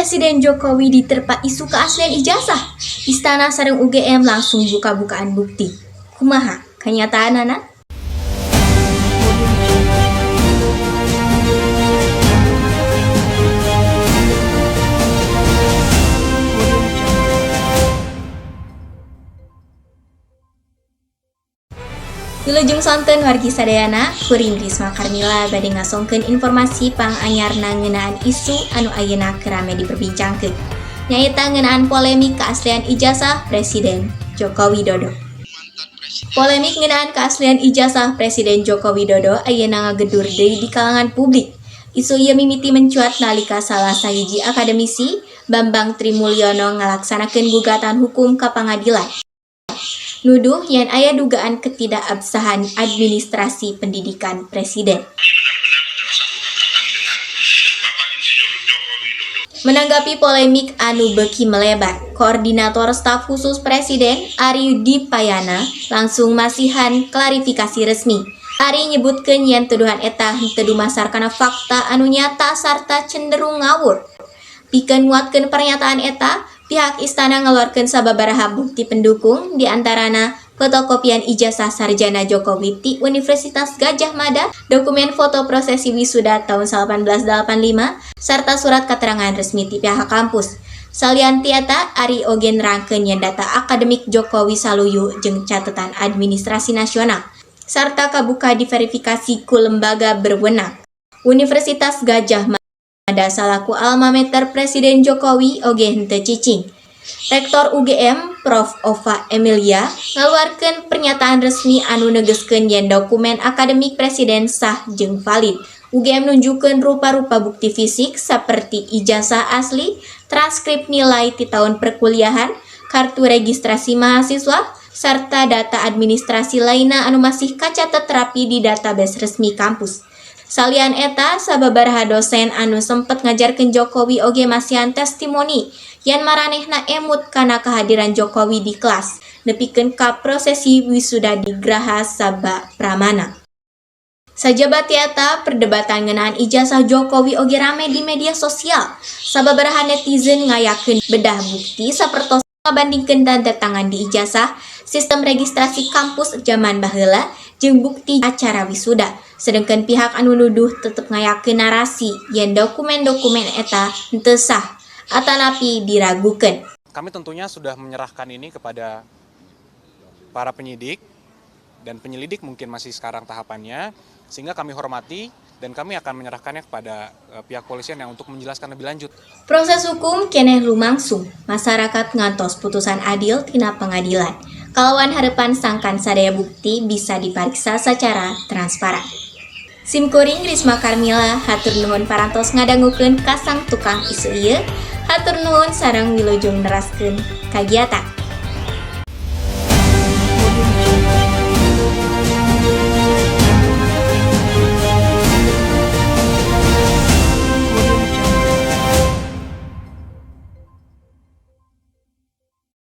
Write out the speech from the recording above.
Presiden Jokowi diterpa isu keaslian ijazah. Istana sareng UGM langsung buka-bukaan bukti. Kumaha kenyataanana? Wilujeng sonten wargi sadayana, kuring Risma Karmila bade ngasongkeun informasi panganyarna ngeunaan isu anu ayeuna keur rame diperbincangkeun. Nyaeta ngeunaan polemik keaslian ijazah Presiden Joko Widodo. Polemik ngeunaan keaslian ijazah Presiden Joko Widodo ayeuna ngagedur deui di kalangan publik. Isu ieu mimiti mencuat nalika salah sahiji akademisi, Bambang Trimulyono, ngalaksanakeun gugatan hukum ka pangadilan, nuduh yen aya dugaan ketidakabsahan administrasi pendidikan presiden. Menanggapi polemik anu beuki melebar, Koordinator Staf Khusus Presiden Arie Dipayana langsung masihan klarifikasi resmi. Arie nyebutkeun yen tuduhan eta henteu dumasar kana fakta anu nyata sarta cenderung ngawur. Pikeun nguatkeun pernyataan eta, pihak istana ngaluarkeun sababaraha bukti pendukung, diantarana fotokopian ijazah sarjana Jokowi ti Universitas Gadjah Mada, dokumen foto prosesi wisuda tahun 1885, serta surat keterangan resmi ti pihak kampus. Salian ti eta, Arie oge nerangkeun yen data akademik Jokowi saluyu jeung catatan administrasi nasional, sarta kabuka diverifikasi ku lembaga berwenang. Universitas Gadjah Mada salaku almamater Presiden Jokowi oge henteu cicing. Rektor UGM Prof. Ova Emilia ngaluarkeun pernyataan resmi anu negeskeun yen dokumen akademik presiden sah jeung valid. UGM nunjukkeun rupa-rupa bukti fisik seperti ijazah asli, transkrip nilai ti tahun perkuliahan, kartu registrasi mahasiswa, serta data administrasi lainna anu masih kacatet rapi di database resmi kampus. Salian eta, sababaraha dosen anu sempet ngajarkeun Jokowi oge masihan testimoni yen maranehna emut kana kehadiran Jokowi di kelas, nepikeun ka prosesi wisuda di Graha Sabha Pramana. Sajaba ti eta, perdebatan ngeunaan ijazah Jokowi oge rame di media sosial. Sababaraha netizen ngayakeun bedah bukti sapertos ngabandingkeun tanda tangan di ijazah, sistem registrasi kampus zaman baheula, jeung bukti acara wisuda. Sedangkan pihak anu nuduh tetep ngayakeun narasi yen dokumen-dokumen eta henteu sah atanapi diragukeun. Kami tentunya sudah menyerahkan ini kepada para penyidik dan penyelidik, mungkin masih sekarang tahapannya, sehingga kami hormati dan kami akan menyerahkannya kepada pihak polisian yang untuk menjelaskan lebih lanjut. Proses hukum keneh lumangsung, masyarakat ngantos putusan adil tina pengadilan. Kalawan harapan sangkan sadaya bukti bisa diperiksa secara transparan. Sim kuring Risma Karmila, hatur nuhun parantos ngadangukeun kasang tukang isu ieu, hatur nuhun sareng wilujeng neraskeun kagiatan.